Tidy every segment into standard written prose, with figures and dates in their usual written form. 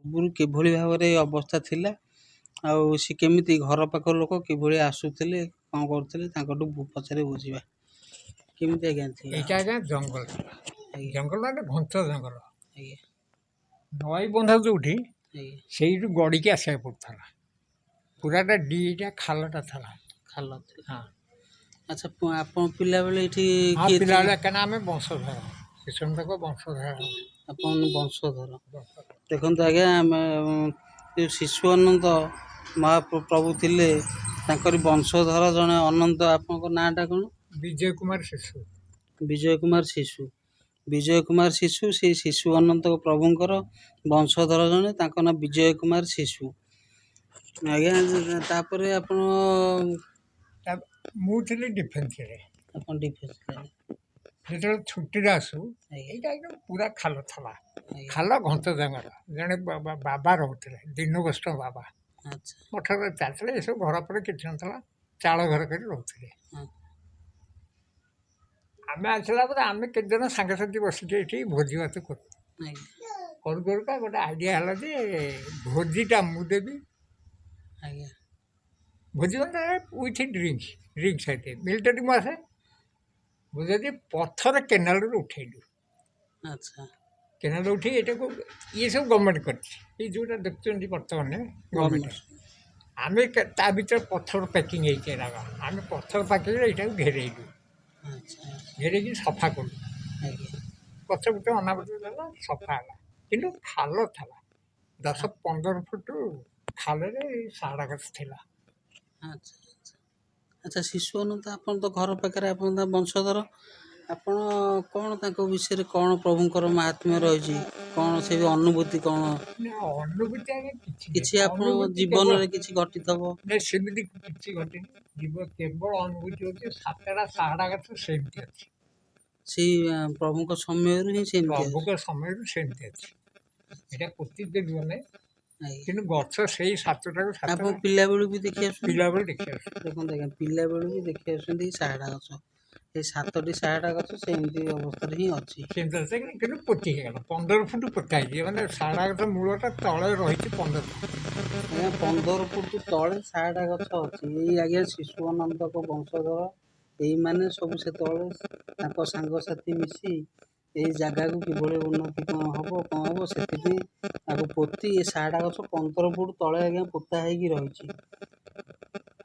ପୂର୍ବରୁ କିଭଳି ଭାବରେ ଏ ଅବସ୍ଥା ଥିଲା, ଆଉ ସେ କେମିତି ଘର ପାଖ ଲୋକ କିଭଳି ଆସୁଥିଲେ, କ'ଣ କରୁଥିଲେ, ତାଙ୍କଠୁ ପଚାରି ବୁଝିବା। କେମିତି ଆଜ୍ଞା ଥିଲା? ଏଇଟା ଆଜ୍ଞା ଜଙ୍ଗଲ ଥିଲା। ଆଜ୍ଞା। ଜଙ୍ଗଲ ମାନେ ଘଞ୍ଚ ଜଙ୍ଗଲ। ଆଜ୍ଞା। ନଈ ବନ୍ଧ ଯୋଉଠି, ଆଜ୍ଞା, ସେଇଠୁ ଗଡ଼ିକି ଆସିବାକୁ ପଡ଼ୁଥିଲା। ପୁରାଟା ଦିଟା ଖାଲଟା ଥିଲା। ଖାଲ ଥିଲା। ହଁ। ଆଚ୍ଛା, ଆପଣ ପିଲାବେଳେ ଏଇଠି ହଁ କିଏ ଥିଲେ? ପିଲାବେଳେ, କାହିଁକିନା ଆମେ ବଂଶଧର, କୃଷ୍ଣଙ୍କ ବଂଶଧର। ଆପଣ ବଂଶଧର। ଦେଖନ୍ତୁ ଆଜ୍ଞା, ଆମେ ଯେଉଁ ଶିଶୁ ଅନନ୍ତ ମହାପ୍ରଭୁ ଥିଲେ, ତାଙ୍କରି ବଂଶଧର ଜଣେ ଅନନ୍ତ। ଆପଣଙ୍କ ନାଁଟା କ'ଣ? ବିଜୟ କୁମାର ଶିଶୁ। ବିଜୟ କୁମାର ଶିଶୁ। ବିଜୟ କୁମାର ଶିଶୁ, ସେଇ ଶିଶୁ ଅନନ୍ତ ପ୍ରଭୁଙ୍କର ବଂଶଧର ଜଣେ, ତାଙ୍କ ନାଁ ବିଜୟ କୁମାର ଶିଶୁ। ଆଜ୍ଞା, ତାପରେ ଆପଣ? ମୁଁ ଥିଲି ଡିଫେନ୍ସରେ। ଆପଣ ଡିଫେନ୍ସ। ଯେତେବେଳେ ଛୁଟିରେ ଆସୁ, ଆଜ୍ଞା, ଏଇଟା ଏକଦମ ପୁରା ଖାଲ ଥିଲା। ଆଜ୍ଞା। ଖାଲ, ଘଞ୍ଚ ଜଙ୍ଗଲ। ଜଣେ ବାବା ରହୁଥିଲେ, ଦୀନକୃଷ୍ଣ ବାବା। ଆଚ୍ଛା। ମଠରେ ଚାଲିଥିଲା ଏସବୁ। ଘର ପରେ କିଛି ନଥିଲା, ଚାଳ ଘର କରି ରହୁଥିଲେ। ଆମେ ଆସିଲା ପରେ ଆମେ କେତେ ଜଣ ସାଙ୍ଗସାଥି ବସିକି ଏଠି ଭୋଜି ଭାତ କରୁ। ଆଜ୍ଞା। କରୁ କରୁକା ଗୋଟେ ଆଇଡ଼ିଆ ହେଲା ଯେ ଭୋଜିଟା ମୁଁ ଦେବି। ଆଜ୍ଞା। ଭୋଜି ମାନେ ୱିଥ୍ ଡ୍ରିଙ୍କସ୍, ଡ୍ରିଙ୍କସ୍ ସହିତ। ମିଲିଟାରୀ ମୁଁ ଆସେ, ମୁଁ ଯଦି ପଥର କେନାଲରୁ ଉଠେଇଲୁ। ଆଚ୍ଛା। କେନାଲ ଉଠେଇ ଏଟାକୁ ଇଏ ସବୁ ଗଭର୍ଣ୍ଣମେଣ୍ଟ କରିଛି। ଏଇ ଯେଉଁଟା ଦେଖୁଛନ୍ତି ବର୍ତ୍ତମାନ ଗଭର୍ଣ୍ଣମେଣ୍ଟ। ଆମେ ତା ଭିତରେ ପଥର ପ୍ୟାକିଂ ହେଇଛି ଏରାକ। ଆମେ ପଥର ପ୍ୟାକିଂରେ ଏଇଟାକୁ ଘେରେଇଲୁ। ଆଚ୍ଛା। ଘେରେଇକି ସଫା କଲୁ। ଆଜ୍ଞା। ଗଛ ଗୁଟେ ଅନାବନା ହେଲା, ସଫା ହେଲା, କିନ୍ତୁ ଖାଲ ଥିଲା। 10-15 ଫୁଟ ଖାଲରେ ସାହାଡ଼ା ଗଛ ଥିଲା। ଆଚ୍ଛା ଆଚ୍ଛା ଆଚ୍ଛା। ଶିଶୁ ଅନନ୍ତ ଆପଣ ତ ଘର ପାଖରେ, ଆପଣ ତା ବଂଶଧର। ଆପଣ କ'ଣ ତାଙ୍କ ବିଷୟରେ କ'ଣ ପ୍ରଭୁଙ୍କର ମାହାତ୍ମ୍ୟ ରହିଛି, କ'ଣ ସେ ଅନୁଭୂତି କ'ଣ? ନା, ଅନୁଭୂତି ଆଜ୍ଞା କିଛି କିଛି ନାହିଁ। ଆପଣଙ୍କ ଅନୁଭୂତି ଜୀବନରେ କିଛି ଘଟିଥିବ। ନାଇଁ, ସେମିତି କିଛି ଘଟିନି। ଜୀବ କେବଳ ଅନୁଭୂତି ହେଉଛି 7ଟା ସାହାଡ଼ା ଗଛ ସେମିତି ଅଛି। ସେଇ ପ୍ରଭୁଙ୍କ ସମୟରୁ ହିଁ ସେମିତି ଅଛି। ପ୍ରଭୁଙ୍କ ସମୟରୁ ସେମିତି ଅଛି। ଏଇଟା ପୋତି ଦେଲୁ ଆମେ, ଆଜ୍ଞା, କିନ୍ତୁ ଗଛ ସେଇ 7ଟାକୁ ଆପଣ 7ଟା। ପିଲାବେଳୁ ବି ଦେଖି ଆସୁଛନ୍ତି? ପିଲାବେଳୁ ଦେଖି ଆସୁ। ଦେଖନ୍ତୁ ଆଜ୍ଞା, ପିଲାବେଳୁ ବି ଦେଖି ଆସୁଛନ୍ତି ଏଇ ସାହାଡ଼ା ଗଛ। ଏଇ 7ଟି ସାହାଡ଼ା ଗଛ ସେମିତି ଅବସ୍ଥାରେ ହିଁ ଅଛି। ସେମିତି ଅଛି, କିନ୍ତୁ ପୋତି ହେଇଗଲା। 15 ଫୁଟ ପୋତା ହେଇଛି, ମାନେ ସାହାଡ଼ା ଗଛ ମୂଳଟା ତଳେ ରହିଛି 15 ଫୁଟ। ଆଜ୍ଞା, 15 ଫୁଟ ତଳେ ସାହାଡ଼ା ଗଛ ଅଛି। ଏଇ ଆଜ୍ଞା ଶିଶୁ ଅନନ୍ତଙ୍କ ବଂଶଧର ଏଇମାନେ ସବୁ ସେତେବେଳେ ତାଙ୍କ ସାଙ୍ଗସାଥି ମିଶି ଏଇ ଜାଗାକୁ କିଭଳି ଉନ୍ନତି କ'ଣ ହେବ କ'ଣ ହେବ, ସେଥିପାଇଁ ତାକୁ ପୋତି ଏ ସାହାଡ଼ା ଗଛ 15 ଫୁଟ ତଳେ ଆଜ୍ଞା ପୋତା ହେଇକି ରହିଛି।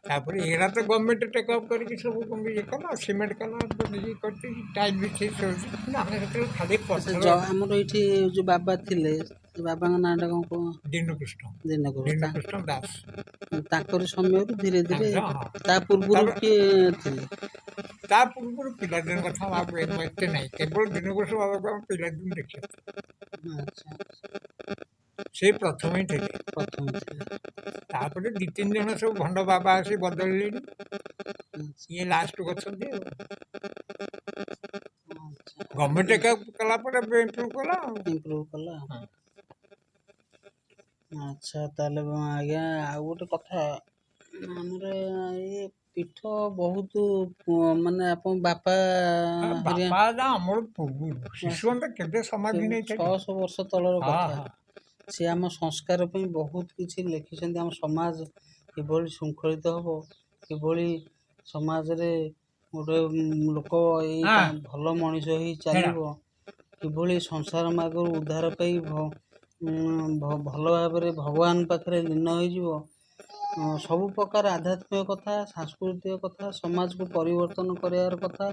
ତାପରେ ଏରା ତ ଗଭର୍ଣ୍ଣମେଣ୍ଟ ଟେକଅପ୍ କରିକି ସବୁ ଇଏ କଲା, ସିମେଣ୍ଟ କଲା, ଇଏ କରିଛି, ଟାଇଲ୍ ବିଛେଇ ସବୁ। କିନ୍ତୁ ଆମେ ସେତେବେଳେ ଖାଲି ପଥର। ଆମର ଏଇଠି ଯୋଉ ବାବା ଥିଲେ, ସେ ବାବାଙ୍କ ନାଁଟା କ'ଣ କଣ? ଦୀନକୃଷ୍ଣ। ଦୀନକୃଷ୍ଣ। ଦୀନକୃଷ୍ଣ ଦାସ। ତାଙ୍କରି ସମୟରୁ ଧୀରେ ଧୀରେ। ହଁ। ତା ପୂର୍ବରୁ କିଏ ଥିଲେ? ତା ପୂର୍ବରୁ ପିଲାଦିନ କଥା ଆଉ ଏତେ ନାହିଁ। କେବଳ ଦୀନକୃଷ୍ଣ ବାବାକୁ ଆମେ ପିଲାଦିନ ଦେଖିଛୁ। ଆଚ୍ଛା। ସେ ପ୍ରଥମେ ହିଁ ଥିଲେ। ପ୍ରଥମେ ଥିଲେ। ତାପରେ 2 3 ଜଣ ସବୁ ଭଣ୍ଡ ବାବା ଆସି ବଦଳିଲେଣି। ଇଏ ଲାଷ୍ଟକୁ ଅଛନ୍ତି ଆଉ। ଆଚ୍ଛା। ଗଭର୍ଣ୍ଣମେଣ୍ଟ ଟେକଅପ୍ କଲା ପରେ ଇମ୍ପ୍ରୁଭ୍ କଲା ଆଉ। ଇମ୍ପ୍ରୁଭ୍ କଲା। ହଁ। ଆଚ୍ଛା, ତାହେଲେ ଆଜ୍ଞା ଆଉ ଗୋଟେ କଥା, ଆମର ଏ ପୀଠ ବହୁତ, ମାନେ ଆପଣ ବାପା ହେରିକା ବାପା ନା, ଆମର ପୂର୍ବରୁ ଶିଶୁମନ୍ଦିର କେବେ ସମାଧି ନେଇଥିଲେ? 600 ବର୍ଷ ତଳର କଥା। ହଁ। ସେ ଆମ ସଂସ୍କାର ପାଇଁ ବହୁତ କିଛି ଲେଖିଛନ୍ତି। ଆମ ସମାଜ କିଭଳି ଶୃଙ୍ଖଳିତ ହେବ, କିଭଳି ସମାଜରେ ଗୋଟେ ଲୋକ ଏଇ ଭଲ ମଣିଷ ହେଇ ଚାଲିବ, କିଭଳି ସଂସାର ମାର୍ଗରୁ ଉଦ୍ଧାର ପାଇ ଭଲ ଭାବରେ ଭଗବାନ ପାଖରେ ଲୀନ ହେଇଯିବ, ସବୁ ପ୍ରକାର ଆଧ୍ୟାତ୍ମିକ କଥା, ସାଂସ୍କୃତିକ କଥା, ସମାଜକୁ ପରିବର୍ତ୍ତନ କରିବାର କଥା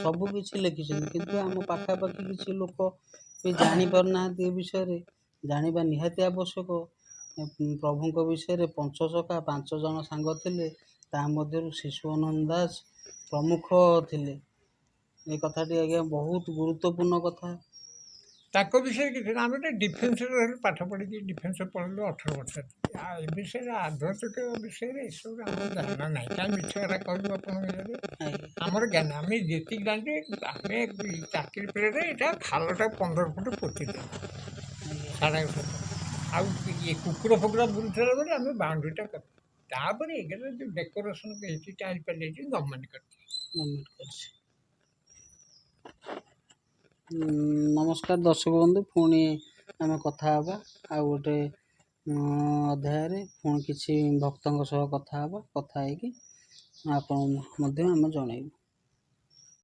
ସବୁ କିଛି ଲେଖିଛନ୍ତି। କିନ୍ତୁ ଆମ ପାଖାପାଖି କିଛି ଲୋକ ବି ଜାଣିପାରୁନାହାନ୍ତି। ଏ ବିଷୟରେ ଜାଣିବା ନିହାତି ଆବଶ୍ୟକ। ପ୍ରଭୁଙ୍କ ବିଷୟରେ ପଞ୍ଚସଖା 5 ଜଣ ସାଙ୍ଗ ଥିଲେ, ତା ମଧ୍ୟରୁ ଶିଶୁ ଅନନ୍ଦ ଦାସ ପ୍ରମୁଖ ଥିଲେ। ଏ କଥାଟି ଆଜ୍ଞା ବହୁତ ଗୁରୁତ୍ୱପୂର୍ଣ୍ଣ କଥା। ତାଙ୍କ ବିଷୟରେ କିଛି ନା, ଆମେ ତ ଡିଫେନ୍ସରେ ରହିଲୁ, ପାଠ ପଢ଼ିକି ଡିଫେନ୍ସରେ ପଢ଼ିଲୁ 18 ବର୍ଷ। ଆଉ ଏ ବିଷୟରେ, ଆଧ୍ୟାତ୍ମିକ ବିଷୟରେ ଏସବୁ ଆମର ଜ୍ଞାନ ନାହିଁ। କାହିଁ ମିଛ କଥା କହିବୁ ଆପଣଙ୍କ ଇଏରେ? ଆଜ୍ଞା। ଆମର ଜ୍ଞାନ, ଆମେ ଯେତିକି ଜାଣିଛୁ, ଆମେ ଚାକିରି ପିରିୟଡ଼ରେ ଏଇଟା ଖାଲଟା 15 ଫୁଟ ପୋତିଦେଲୁ। ଆଜ୍ଞା। ସାଢ଼େ ଫୁଟ। ଆଉ ଇଏ କୁକୁର ଫୁକୁର ବୁଲୁଥିଲା ବୋଲି ଆମେ ବାଉଣ୍ଡ୍ରିଟା କଲୁ। ତାପରେ ଏଗାର ଯେଉଁ ଡେକୋରେସନ୍ ହେଇଛି, ଟାଇଲ୍ ଫାଇଲ୍ ହେଇଛି, ଗଭର୍ଣ୍ଣମେଣ୍ଟ କରିଛି। ଗଭର୍ଣ୍ଣମେଣ୍ଟ କରିଛି। ନମସ୍କାର ଦର୍ଶକ ବନ୍ଧୁ, ପୁଣି ଆମେ କଥା ହେବା ଆଉ ଗୋଟେ ଅଧ୍ୟାୟରେ ପୁଣି କିଛି ଭକ୍ତଙ୍କ ସହ କଥା ହେବା, କଥା ହେଇକି ଆପଣ ମଧ୍ୟ ଆମେ ଜଣାଇବୁ।